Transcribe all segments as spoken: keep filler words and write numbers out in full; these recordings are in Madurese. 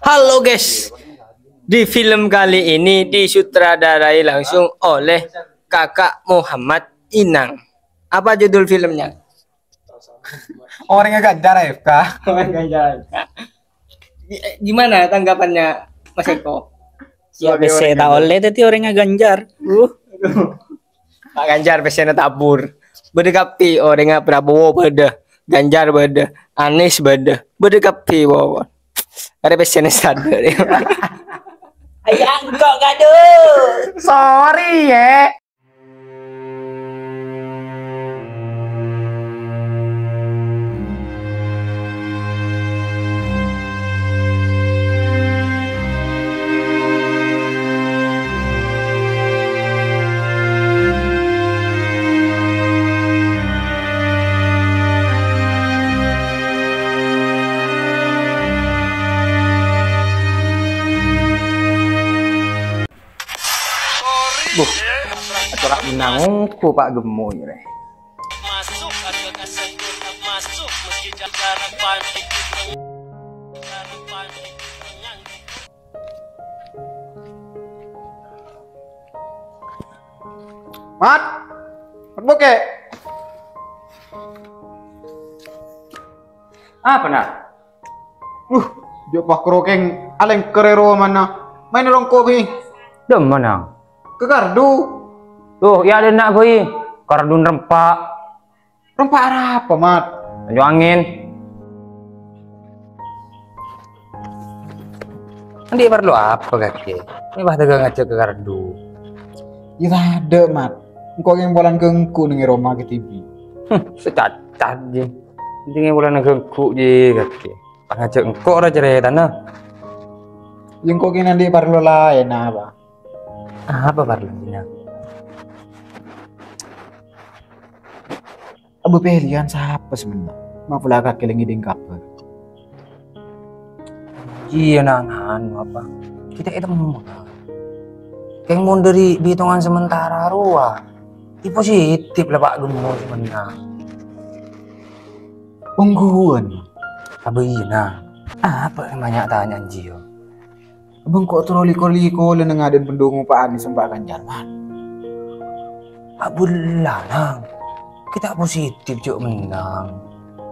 Halo guys, di film kali ini disutradarai langsung oleh Kakak Muhammad Inang. Apa judul filmnya? Orèngnga Ganjar A F K. Orèngnga Ganjar. Gi-, gimana tanggapannya Mas Eko? Ya, sebagai pèssè ta' ollè dhâddhi orèngnga Ganjar. Uh. Pak Ganjar pèssèna tabur. Bâdâ kabbhi orèngnga Prabowo bâdâ, Ganjar bâdâ, Anies bâdâ. Bâdâ kabbhi pokok. Arè pèssèna sadhâ'. Ayo, engko' kadu. Sorry, ya. Buh, acara menang ongko Pak Gemo ini. Mat, Mat Boke. Apa, Nak? Uh, jhâ' pas krokèng alèngker è romana. Maèn longko, Bi. Dâ'emma, Nang? Ka kardu. Tuh, iyâ, dâ'enna', Bi. Kardu rempa'. Rempa' arapa, Mat? Anjo angèn. Andi' parlo apa, kakè? Ini pas tega ngajhâk ka kardu. Iyâ, tadâ', Mat. Engko' kèng polana ganggu neng è roma ka T V. Huh, sacaca, ji. Intinya polana ganggu, ji, kakè. Pas ngajhâk engko' ra carètana. Iyâ, engko' kèng andi' parlo laèn apa? Apa parlona? Abâ pèlèyan sapa sè mennang? Ma' pola kakè la ngèdhing kabhâr. Iyâ, Nang, anu apa? Kita itu mau. Kèng mon dâri bitongan sementara rowa, positif la Pak Gemo sè mennang. Ongghuwân. Abâ iyâ, Nang. Apa emangnya tanyaan Jio? Abâ engko' terro liko-liko lè neng adâ'na pendukung Pak Anies sè Pak Ganjar, Mat. Abâ la, Nang. Kita positif, jhâ' mennang.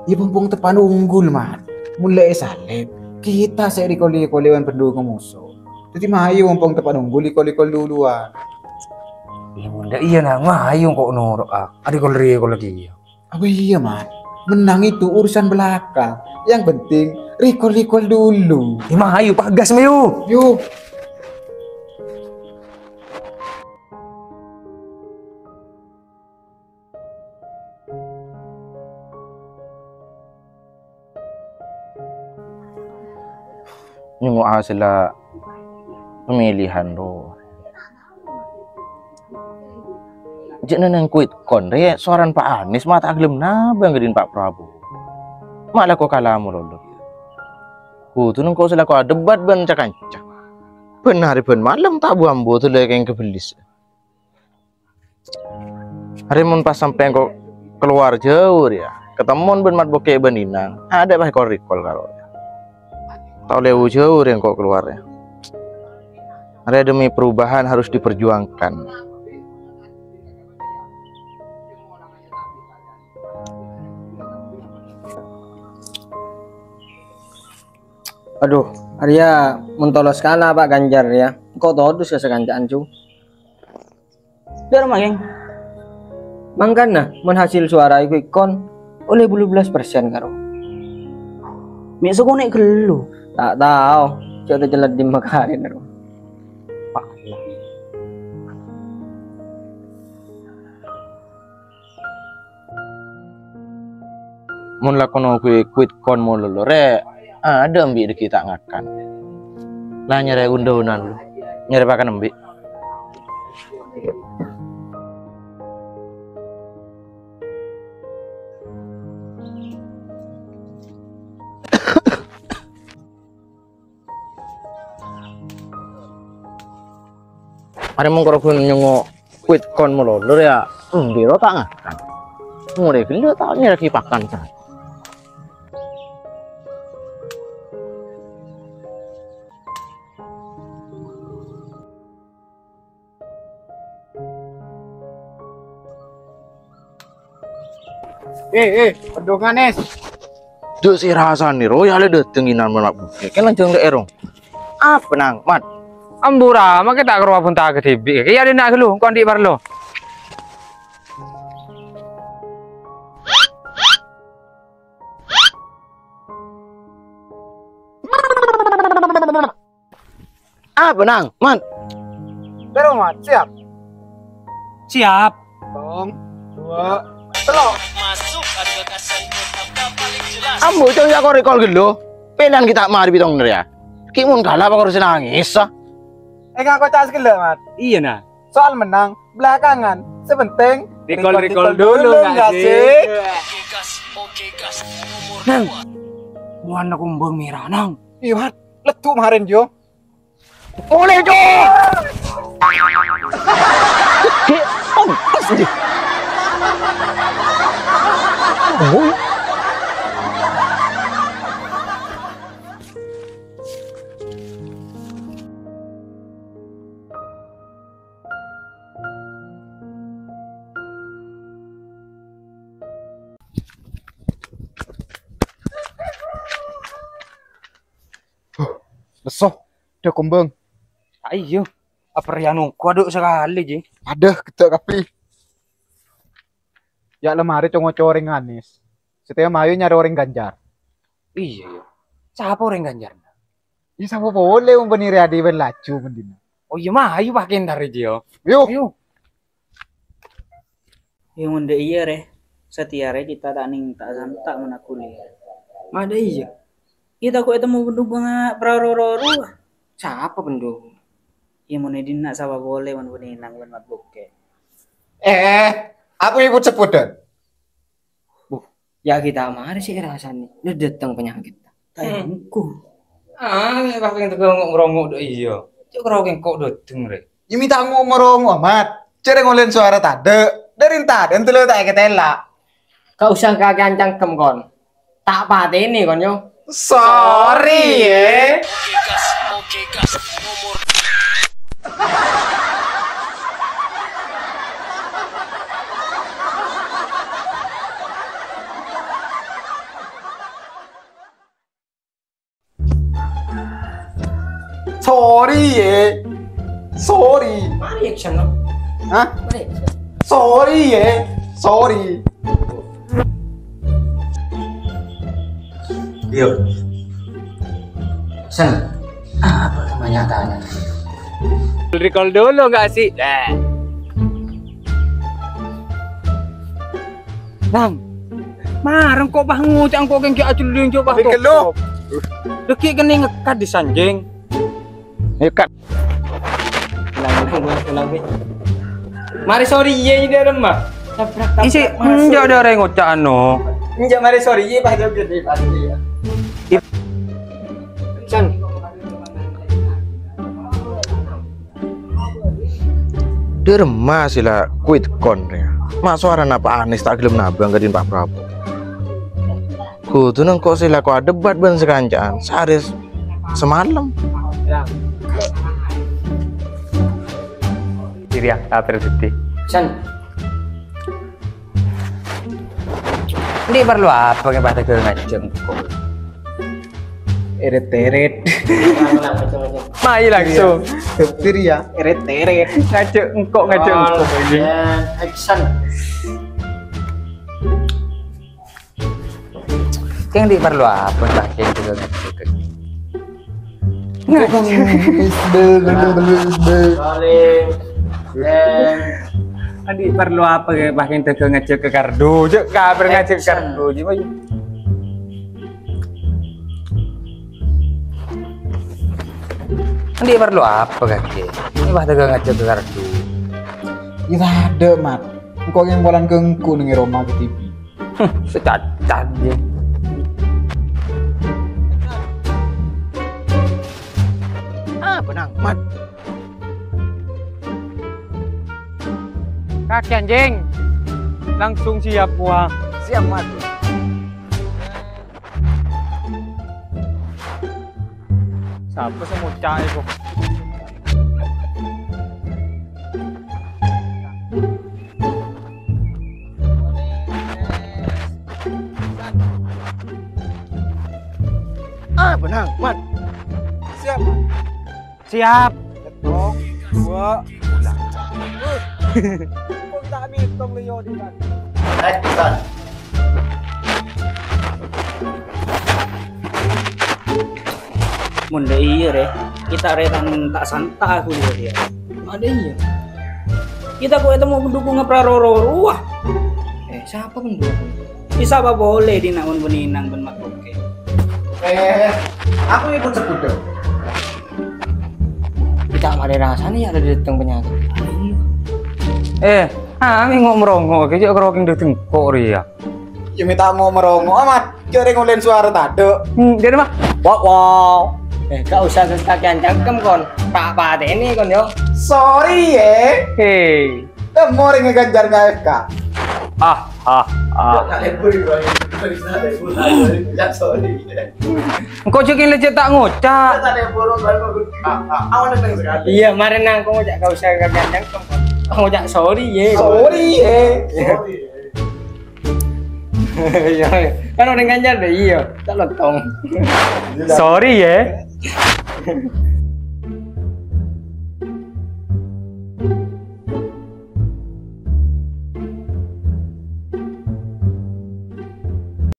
Iyâ, pompong teppa'na unggul, Mat. Mon la èsalèp, kita sè liko-liko lèbân pendukung moso. Dhâddhi, mayu pompong teppa'na unggul, liko-liko duluan. Iyâ, mon la iyâ, Nang. Mayu engko' noro', ah. Adi kol-rikol lagi, iyâ. Apa iya, Mat? Menang itu urusan belakang. Yang penting, recall-recall dulu. Ya, mah, ayo, pagas, mayo. Yuk. Nyongngo' hasèlla pemilihan, ro. Jhâ' neng quick count rè, sowarana Pak Anies ma' ta' ghellem nabâng ka dhin Pak Prabowo. Ma' lako kala malolo. Kodhu nengko' sè lako adebat bân ca-kanca. Bân arè bân malem ta' bu-ambu dulâ kèng kabellis. Arè mon pas sampè' engko' kalowar jhâu rèya, katemmon bân Mat Bokè bân Inang, adâ' pas kol-rikol karo. Ta' ollè jhâu rèya engko' kalowar rèya. Arè demi perubahan harus diperjuangkan. Adhu, arèya mon tolos kala Pak Ganjar rèya, engko' todus ka sakanca'an, Cu. Dâ' remma, Kèng? Mangkana, mon hasil sowara iku èkon, ollè bâllu bellâs persen, karo. Mè' sakonè' ghâllu? Ta' tao, jhâ' tacella dimma karèna, ro. Pak. Mon lakono gue quick count malolo rè, adâ' embi' dâggi' ta' ngakan. La nyarè un-dhâunan lu, nyarè pakan embi'. Arè mon karo ghun nyongngo' quick count malolo rèya, embi' ro ta' ngakan. Molaè ghellâ' ta' nyarèaghi pakan, San. Eh, eh, pendongan, Es. Duk sè rasanè, ro, ya lè dâteng inan mabuk. Kèng lanjhâng lè èrong. Apa, Nang, Mat? Ambu ra, makè ta' karowa bhunta kadhibi'. Kèya dina' ghâllu, engko' andi' parlo. Apa, Nang? Mat? Terus, Mat. Siap? Siap. Tong, dua, tello'. Ambu, Cong, ya, kor-, kol ghâllu. Pèlèyan kita mari pitong nèr, ya. Ki' mon kalah apa kor sè nangis, ah? Eh, ngaku cas ghâllu, Mat. Iyâ, nah. Soal menang, belakangan. Sè penting, recall, recall dulu, nggak sih? Nang, buwâna kumbang mèra, Nang. Iyâ, Mat. Leddu marèn, yo. Oleh, Cok! Ghi' ompes, ghi'. Woi. Huh, lesso, dâ' kombang. Ayo, apa rèya nongko adhu' sakalè, Ji? Adâ, ghedda' kabbhi. Ya' la marè co-ngoco orèng Anis. Satèya mayu nyarè orèng Ganjar. Iyâ, iyâ. Sapa orèng Ganjar? Iyâ, sapa polè mon bânnè rèya dhibi' laju mon dinna'. Oh iyâ, mayu pake entar, Ji, yo. Yo. Yo. Iyâ, mon dâ' iyâ, rè. Satèya rè kita ta' neng ta' santa' mon aghuli. Ma' dâ' iyâ? Iyâ, tako' ètemmo bendhung bânga' pra ro-ro rowa. Sapa bendhung? Iyâ, mon è dinna' sapa polè mon bânnè nang bân mabuk kè. Eh, apa ibu sebutan? Buh, ya kita marè sè èrasanè. Dâ-, dâteng panyakèt. Ta' Hmm. engko'. Ah, pas kèng tèghâ ngo'-, ngrongok dâ' iyâ. Cok karo kèng ko' dâteng, rè. Yâ mènta ngo'-, ngrongok, Mat. Jârèya ngolèn sowara tadâ'. Dâri tadâ' èntello ta' èkatèla'. Gak usah kakè ancangkem, Kon. Ta' patènè, Kon, yo. Sorry, yâ. Sorry, yâ. Sorry. Mari action, no? Hah? Mari action. Sorry, yâ. Sorry. Yo. Sen, apa namanya tanya? Recall dulu nggak sih? Dah. Nang, marèn ko' pas ngoca' ko' kèng ghi' ajhelling coba. Dâgghi' kènè' ngekat disanjing. Ngekat. Ulang, ulang, ulang, ulang, Bi. Mari sorry, yâ, ini ada mah. Tabrak, tabrak, isi, masuk. Enjâ' dâ' orèng ngoca' ano. Enjâ', mari sorry, yâ, pas joget, yâ, pas, yâ. San. Dâremma sè la quick count rèya. Ma' sowarana Pa' Anis ta' ghellem nabâng ka dhin Pa' Prabu. Kodhuna engko' sè lako adebat bân sakanca'an saarè s-, samalem. Diriya, ta' terjadi. San. Andi' parlo apa kè pas tèghâ ngajhâk engko'? Eret-eret. Mai langsung. Dâri yâ, eret-eret. Ngajhâk engko', ngajhâk engko'. Roll, action. Kèng andi' parlo apa, Pak, kèng tèghâ ngajhâk? Ngajhâk. Bel, bel, bel, bel, bel. Rolling. Andi' parlo apa, kè, Pak, kèng tèghâ ngajhâk ka Kardu? Jhâ' kabhâr ngajhâk ka Kardu, jhâ', Pak. Andi' parlo apa, kakè? Kè, Pak, tèghâ ngajhâk ka Kardu. Iyâ, tadâ', Mat. Engko' kèng polana ghânggu neng è roma ka T V. Huh, sè cacat, yâ. Apa, Nang? Mat. Kakè anjing. Langsung siap, wah. Siap, Mat. Sapa sè ngoca' è, kok? Nah, Mat. Siap, Mat. Siap. Sèttong, duwâ', pulang. Kok ta' mètong, Leo, di kan? Action. Mon dâ' iyâ, rè. Kita rè ta' santa' aku dâ' iyâ. Adâ iyâ. Kita kok ètemmo pendukung praroro rowa. Eh, sapa pendukung? Bisa apa boleh dina'on bânnè nang bân Mat Oke. Eh, aku ikut sekudung. Kita marè rasanè ya ada dâteng penyakit. Eh, ami ngo' merongo', kèya kerokeng dâteng kok rèya. Ya mènta ngo' merongo' amat. Jârèya ngolèn suara tadâ'. Hmm, jadi mah. Wow, wow. Eh, gak usah kakean cangkem, kon. Tak pateni, kon, yo. Sorry, ya. Hei. Eh, morè ngaganjar nge-F K. Ah, ah, ah. Ya, sorry. Engko' jâ' kèng lècè' ta' ngoca'. Iya, marè nang ko ngoca' gak usah kakean cangkem, kon. Ngoca' sorry, ya. Sorry, ya. Sorry, ya. Iya, iya. Kan orèng Ganjar dâ', iya. Tak lontong. Sorry, ya.